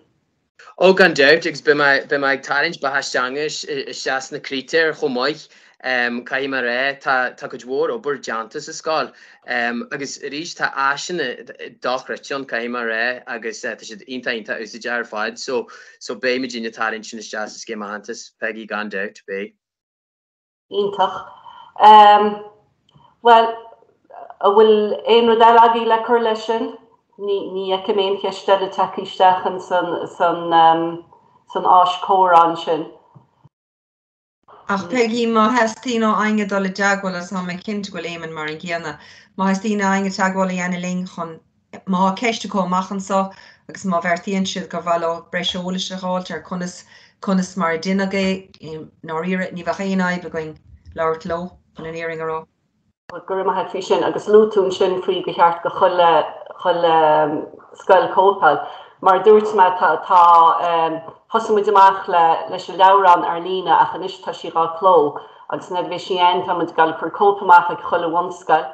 Ó gan dabht, agus beidh mé, beidh mé ag tarraingt beatha teanga isteach sna critéir chomh maith. Caithfidh mé a rá, tá, tá cuid mhór obair déanta sa scoil agus arís tá áiseanna dochreidte ann, caithfidh mé a rá, agus tá siad iontach, iontach úsáideach ar fad. So, so beidh muidinne ag tarraingt sin isteach sa Scéim Aitheantais, Peggy, gan dabht, beidh. Iontach. Bhuel, an bhfuil aon rud eile agaibh le cur leis sin? Ní, ní fheicim aon cheist eile tagtha isteach in san, san, san áis comhrá ansin. Ach Peggy, má theastaíonn ó éinne dul i dteagmháil, agus tá mé cinnte go bhfuil Éamonn mar an gcéanna, má theastaíonn ó éinne teagmháil a dhéanamh linn chun, má tá ceist acu amach anso agus má bheartaíonn siad gur mhaith leo breis eolais a dh'fháilt ar conas, conas mar a deineadh é, i ndáiríre, ní bheadh aon fhadhb againn labhairt leo, chun an fhírinne a rá. Go raibh maith agat faoi sin. Agus luaigh tú ansin faoi gur cheart do chuile, chuile scoil cóip a fháil. Mar a dúirt mé, tá, tá, thosaigh muid amach le, leis an leabhrán ar líne ach anois tá sí dhá cló agus nuair a bheidh sí ann tá muid ag dul ag cur cóip amach ag chuile bhunscoil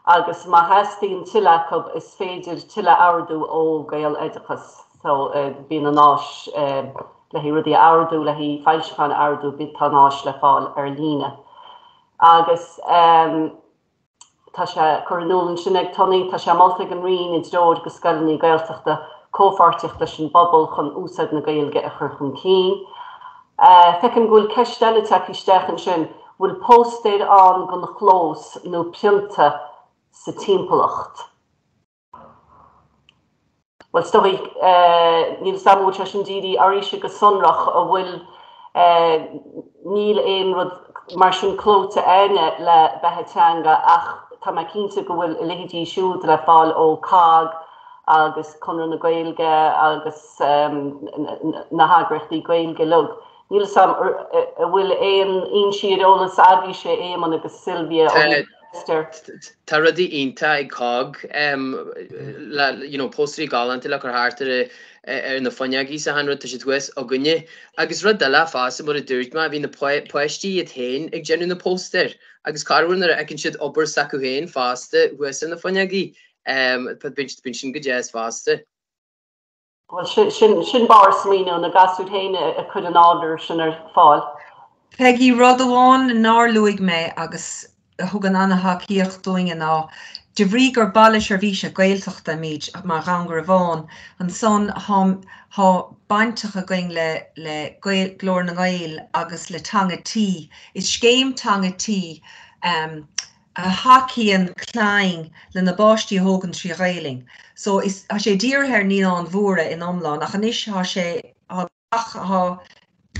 agus má theastaíonn tuilleadh acu is féidir tuilleadh a ordú ó Gaeloideachas. So bíonn an áis le haghaidh rudaí a ordú, le haghaidh foilseacháin a ordú, tá an áis le fáil ar líne. Agus tá sé curtha in iúl ansin ag Tony, tá sé molta ag an Roinn i dtreoir do scoileanna Gaeltachta comhpháirtíocht leis an bpobal chun úsáid na Gaeilge a chur chun cinn. Feicim go bhfuil ceist eile tagtha isteach ansin, bhfuil póstaeir ann don chlós nó prionta? sa timpeallacht? Bhuel, is dóigh, níl 'fhios a'm an bhfuil sé sin dírithe oraibhse go sonrach, an bhfuil, níl aon rud mar sin clóite a'inne le Beatha Teanga ach tá mé cinnte go bhfuil a leithéidí siúd le fáil ó COGG agus Conradh na Gaeilge agus na heagraíochtaí Gaeilge uilig. Níl 'fhios a'm an bhfuil aon fhoinsí ar eolas agaibhse, Éamonn agus Sylvia, ó thaobh póstaer. Tá rudaí iontach ag COGG le you know póstaerí galánta le cur thart ar ar na fuinneogaí is achan rud, tá siad thuas againne. Agus rud eile fosta, mar a dúirt mé, bhí na páistí iad féin ag déanamh na póstaer agus corruair nuair a fheiceann siad obair s'acu féin fosta thuas ar na fuinneogaí, bíonn sin go deas fosta. Bhuel, sin, sin barr smaoineamh, na gasúir féin ag cur an ábhar sin ar fáil. Peggy, Rud amháin nár luaigh mé agus a thugann an-tacaíocht dúinne ná, de bhrí gur baile seirbhíse Gaeltachta muid mar Dhún Garbhán, ansan tá, tá bainteach againn le, le Glór na nGael agus le Teanga Tí. Is scéim Teanga Tí a thacaíonn clainn lena bpáistí a thógaint trí Ghaelainn. So is, tá sé dírithe ar Naíonáin Mhóra in iomlán ach anois tá sé, tá gach, tá,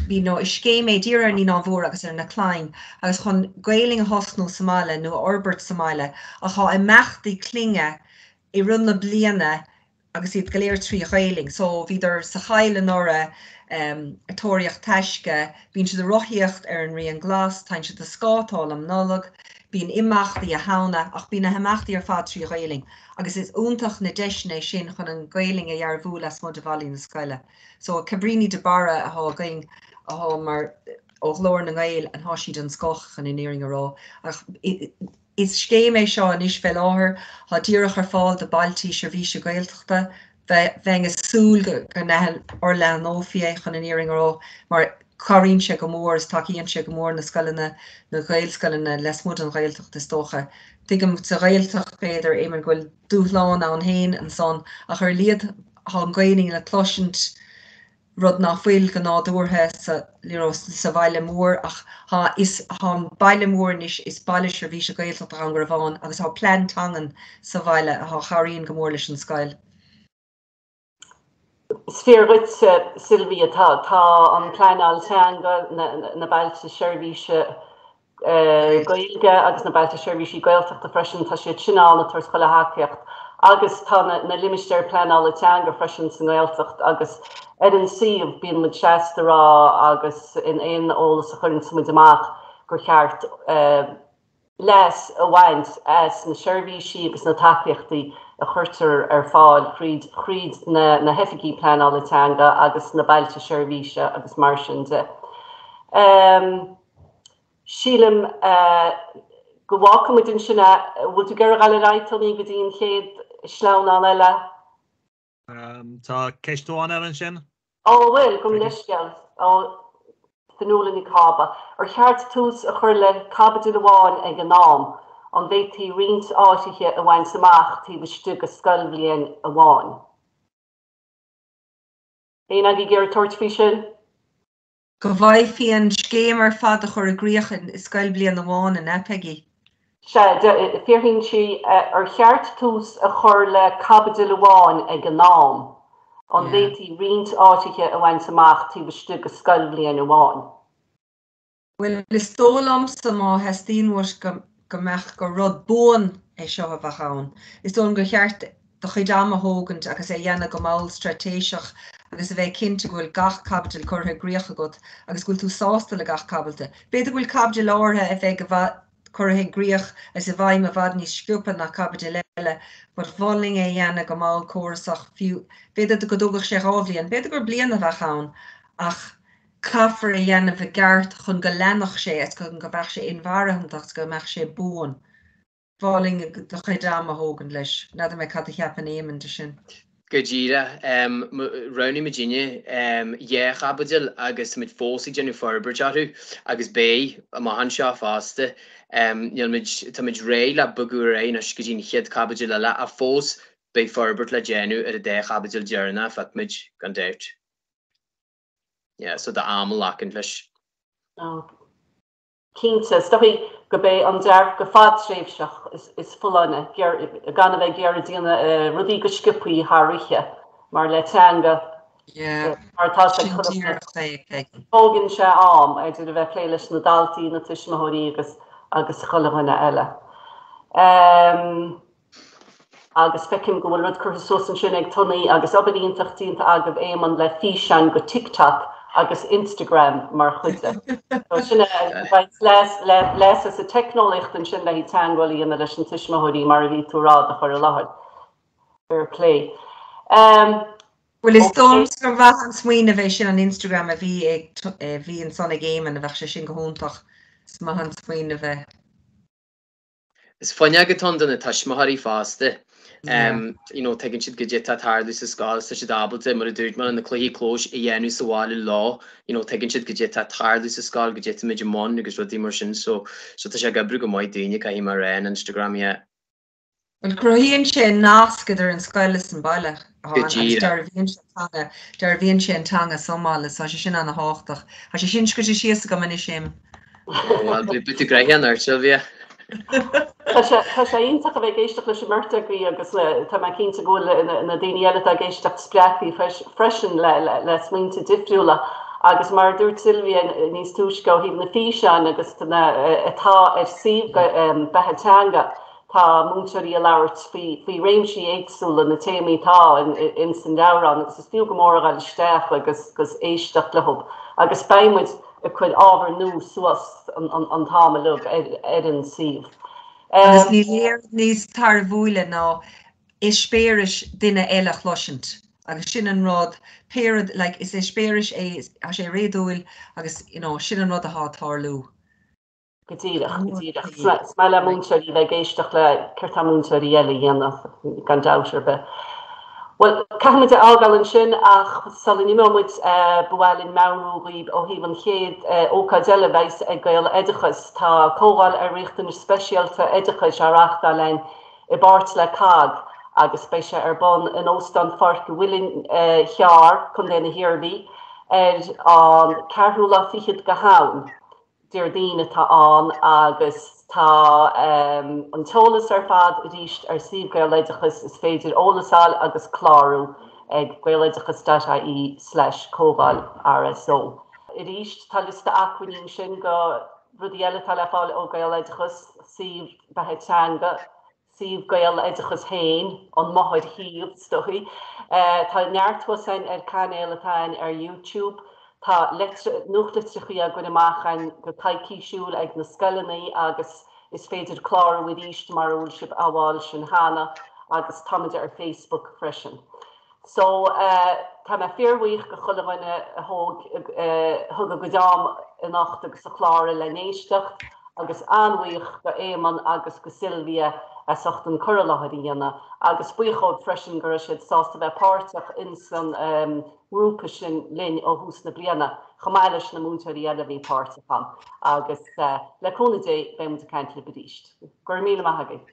you know, is scéim é dírithe ar Naíonáin Mhóra agus ar na clainn agus chun Gaelainn a thosnú sa mbaile nó a fhorbairt sa mbaile ach tá imeachtaí clainne i rith na bliana agus iad go léir trí Ghaelainn. So bhíodar sa choill anuraidh ag tóraíocht taisce, bíonn siad ag rothaíocht ar an Rian Glas, téann siad ag scátáil um Nollaig, bíonn imeachtaí Shamhna ach bíonn na himeachtaí ar fad trí Ghaelainn agus is iontach na deiseanna é sin chun an Ghaelainn a dhearbhú lasmuigh de bhallaí na scoile. So Cabríní de Barra athá againn athá mar ó Ghlór na nGael and thá sí den scoth chun an fhírinne a rá ach Is scéim é seo anois fé láthair thá díreach ar fáil do bhailtí seirbhíse Gaeltachta. Bheinn ag súil go bhforleathnófaí é chun an fhírinne a rá mar cabhraíonn sé go mór is tacaíonn sé go mór na scoileanna, na Gaelscoileanna lasmuigh den Ghaeltacht is dócha. Tuigim sa Ghaeltacht b'fhéidir, Éamonn, go bhfuil dúshlán ann féin ansan ach ar a laghad thá an Ghaelainn le cloisint rud nach bhfuil go nádúrtha sa you know sa bhaile mór ach thá is thá an baile mór anois is baile seirbhíse Gaeltachta Dhún Garbhán agus thá plean teangan sa bhaile athá chabhraíonn go mór leis an scoil. Is fíor dhuit Sylvia, tá tá an pleanáil teanga, na na bailte seirbhíse Gaeilge agus na Bailte Seirbhísí Gaeltachta freisin, tá siad sin ann ag tabhairt chuile thacaíocht agus tá na limistéir pleanála teanga freisin sa nGaeltacht agus ar an suíomh bíonn muid seasta ag rá agus in aon eolas a chuireanns muid amach gur cheart leas a bhaint as na seirbhísí agus na tacaíochtaí a chuirtear ar fáil thríd thríd na hoifigí pleanála teanga agus na bailte seirbhíse agus mar sin de. Sílim go bhfágfaidh muid ansin é. Bhfuil tú ag iarraidh dul ar aghaidh, Tony, go dtí an chéad sleamhnán eile? Tá ceist amháin eile ansin. Ó, an bhfuil? Gabh mo leithscéal. Ó, Fionnuala Nic Cába. Ar cheart tús a chur le caibidil amháin ag an am? An bhféadfaí roinnt áirithe a bhaint amach taobh istigh de scoilbhliain amháin? Éinne agaibh ag iarraidh tabhairt faoi sin? Go bhfaighfí an scéim ar fad a chur i gcrích i scoilbhliain amháin, an ea, Peggy? Sea, fiafraíonn sí, ar cheart tús a chur le caibidil amháin ag an am? An bhféadfaí roinnt áirithe a bhaint amach taobh istigh de scoilbhliain amháin? Bhuel, is dóigh liomsa má theastaíonn uait go go mbeadh gur rud buan é seo a bheadh ann. Is dóigh liom gur cheart do chuid ama a thógaint agus é a dhéanamh go mall straitéiseach agus a bheith cinnte go bhfuil gach caibidil curtha i gcrích agat agus go bhfuil tú sásta le gach caibidil. B'fhéidir go bhfuil caibidil áirithe a bheidh i bhfad curtha i gcrích agus i bhfeidhm i bhfad níos sciobtha ná caibidil eile but mholfainn é a dhéanamh go mall córasach fiú b'fhéidir go dtógfadh sé 2 bhliain, b'fhéidir gur bliain a bheadh ann ach caithfear a dhéanamh i gceart chun go leanfadh sé agus chun go mbeadh sé inmharthanta agus go mbeadh sé buan. Mholfainn do chuid ama a thógaint leis. N'fheadar mé cad a cheapann Éamonn de sin. Go díreach. Roghnaigh muidinne dhá chaibidil agus táimid fós ag déanamh forbairt orthu agus beidh amach anseo fosta. Níl muid, táimid réidh le bogadh ar aghaidh anois go dtí an chéad chaibidil eile ach fós beidh forbairt le déanamh ar an dá chaibidil deireanach a phioc muid, gan dabht. Yeah, so do am a ghlacadh leis. Cinnte. Is dóigh Gurb é an dearcadh fadtréimhseach is folláine, gan a bheith ag iarraidh déanamh rudaí go sciobthaí thar oíche, mar le teanga, mar atá sé ag cur tógann sé am idir a bheith ag plé leis na daltaí, na tuismitheoirí agus agus chuile dhuine eile. Agus feicim go bhfuil rud curtha suas ansin ag Tonaí agus obair iontach déanta agaibh Éamonn le físeáin go TikTok agus Instagram mar chuid de. So sin é, baint leas, leas as an teicneolaíocht ansin le haghaidh teagmháil a dhéanamh leis na tuismitheoirí mar a bhí tú a rá do chur i láthair. Fair play. Bhuel is dóigh liom gur mhaith an smaoineamh é sin an Instagram a bhí ag, a bhí ansan ag Éamonn, a bheadh sé sin go hiontach. Is maith an smaoineamh é. Is fuinneog atá ann do na tuismitheoirí fosta. You know, tuigeann siad goidé atá ag tarlú sa scoil, tá siad ábalta, mar a dúirt mé, na cluichí clóis a dhéanamh sa bhaile leo. You know, tuigeann siad goidé atá ag tarlú sa scoil, goidé tá muid i mbun agus rudaí mar sin. So, so tá sé ag oibriú go maith dúinne, caithfidh mé a rá, an Instagram, yeah. Bhuel, cruthaíonn sé nasc idir an scoil is an baile, agus dearbhaíonn sé teanga, dearbhaíonn sé an teanga sa mbaile, so tá sé sin ana-thábhachtach. Tá sé sin scríte síos agam anois, Éamonn. Bhuel, beidh tú gnoitheach anocht, Sylvia. Tá sé, tá sé iontach a bheith ag éisteacht leis an mbeirt agaibh agus tá mé cinnte go bhfuil na daoine eile atá ag éisteacht spreagtha freisin le, le, le smaointe difriúla. Agus mar a dúirt Sylvia níos túisce ó thaobh na físeáin agus na, atá ar suíomh Beatha Teanga, Tá múinteoirí ag labhairt faoi réimsí éagsúla, na téamaí atá ins an leabhrán agus is fiú go mór a ghabháil isteach agus éisteacht leo. Agus beidh muid ag cur ábhar nua suas an t-am uilig ar an suíomh. Agus níl aon rud níos tairbhiúla ná eispéiris duine eile a chloisint agus sin an rud, pé rud, like, is eispéiris é, tá sé réadúil agus, you know, sin an rud atá ag tarlú. Go díreach, go díreach. Is maith le múinteoirí a bheith ag éisteacht le céard tá múinteoirí eile a dhéanamh, gan dabht ar bith. Bhuel, caithfimid a fhágáil ansin ach sula n-imeoidh muid, ba mhaith linn meabhrú dhaoibh ó thaobh an chéad ócáid eile a bheas ag Gaeloideachas. Tá comhdháil ar riachtanais speisialta oideachais á reáchtáil againn i bpáirt le cogg agus beidh sé ar bun in Óstán Pháirc an Mhuilinn Chearr, Contae na hIarmhí, ar an ceathrú lá fichead de Shamhain. Déardaoin atá ann agus tá an t-eolas ar fad arís ar suíomh Gaeloideachas, is féidir eolas a fháil agus clárú ag gaeloideachas dot ie slash comhdháil RSO. Arís, tá liosta acmhainní ansin go rudaí eile atá le fáil ó Gaeloideachas, suíomh Beatha Teanga, suíomh Gaeloideachas féin, an máthair-shuíomh, is dóigh. Tá neart thuas againn ar cainéal atá againn ar YouTube. Tá nuachtlitreachaí á gcur amach againn go coicísiúil ag na scoileanna agus is féidir clárú arís mara bhfuil sibh á bhfáil sin cheana agus táimid ar Facebook freisin. So, tá mé fíorbhuíoch go chuile dhuine a thóg, thug a gcuid am anocht agus a chláraigh le n-éisteacht agus an-bhuíoch go Éamonn agus go Sylvia as ucht an cur i láthair a dhéanamh agus buíoch dhóibh freisin go raibh siad sásta bheith páirteach ins an ngrúpa sin linn ó thús na bliana chomh maith leis na múinteoirí eile a bhí páirteach ann agus le cúnamh Dé beidh muid ag caint libh arís. Go raibh míle maith agaibh.